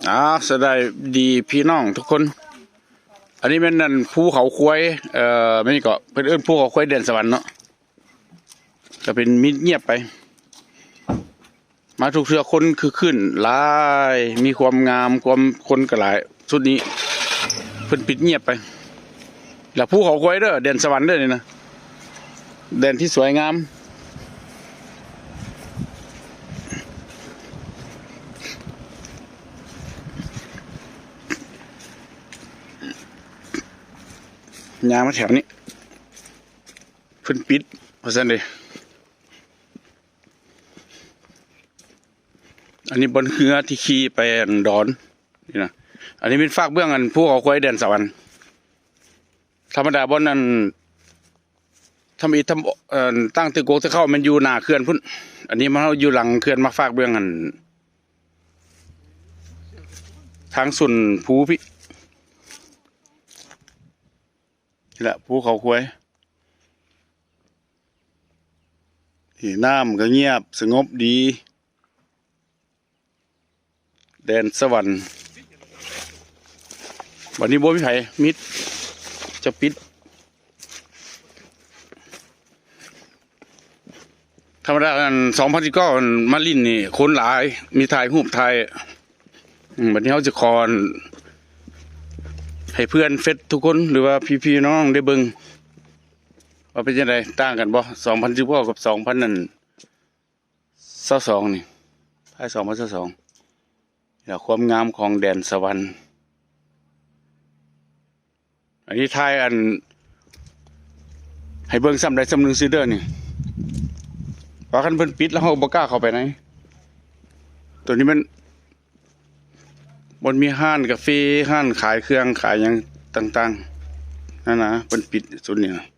ອ່າ ສະບາຍດີພີ່ນ້ອງທຸກຄົນ. ອັນນີ້ແມ່ນອັນພູເຂົາຄວາຍ ເອີ ແມ່ນຫຍັງເກາະ ເພິ່ນເອີ້ນພູເຂົາຄວາຍແດນສະຫວັນເນາະ. ກະເປັນມິດງຽບໄປ. ມາທຸກເທື່ອຄົນຄຶກຄື້ນຫຼາຍ ມີຄວາມງາມ ຄວາມ ຄົນກະຫຼາຍ. ຊຸດນີ້ເພິ່ນປິດງຽບໄປ. ລະພູເຂົາຄວາຍເດີ ແດນສະຫວັນເດີນີ້ນະ ແດນທີ່ສວຍງາມ. ຍ່າງມາແຖວນີ້ ເພິ່ນປິດວ່າຊັ້ນເດ. ອັນນີ້ບ່ອນເຮືອທີ່ຂີ່ໄປອັນດອນນີ້ນະ. ອັນນີ້ແມ່ນຟາກເບື້ອງອັນພູເຂົາຄວາຍແດນສະຫວັນ. ທຳມະດາບ່ອນອັນ ທຳອິດທຳ ເອີ ຕັ້ງແຕ່ກົກແຕ່ເຄົ້າແມ່ນຢູ່ໜ້າເຂື່ອນພຸ້ນ. ອັນນີ້ມາເຮົາຢູ່ຫຼັງເຂື່ອນ ມາຟາກເບື້ອງອັນ ທາງສົ້ນພູພີ້. ນີ້ແຫຼະ ພູເຂົາຄວາຍ. ນີ້ນ້ຳກະງຽບສະຫງົບດີ. ແດນສະຫວັນ. ບັດນີ້ບໍ່ມີໃຜ ມິດ ຈະປິດ. ທຳມະດາອັນ ສອງພັນສິບເກົ້າ ມາຫຼິ້ນນີ້ຄົນຫຼາຍ ມີຖ່າຍຮູບ ຖ່າຍ ອືມ ບັດນີ້ເຮົາຊິຂໍໃຫ້ເພື່ອນເຟສທຸກຄົນ ຫຼືວ່າພີ່ໆນ້ອງໆໄດ້ເບິ່ງ ວ່າເປັນຈັ່ງໃດ ຕ່າງກັນບໍ່ ສອງພັນສິບເກົ້າ ກັບ ສອງພັນ ອັນ ຊາວສອງນີ້ ທ້າຍສອງພັນຊາວສອງ ແລ້ວຄວາມງາມຂອງແດນສະຫວັນ. ອັນນີ້ຖ່າຍອັນ ໃຫ້ເບິ່ງຊ່ຳໃດຊ່ຳໜຶ່ງຊື່ເດີນີ້ ວ່າຄັນເພິ່ນປິດແລ້ວເຮົາບໍ່ກ້າເຂົ້າໄປໃນ. ໂຕນີ້ແມ່ນ ບ່ອນມີຮ້ານກາເຟ ຮ້ານຂາຍເຄື່ອງຂາຍຫຍັງຕ່າງໆ ນັ້ນນະ ເພິ່ນປິດສູນນີ້ນະ.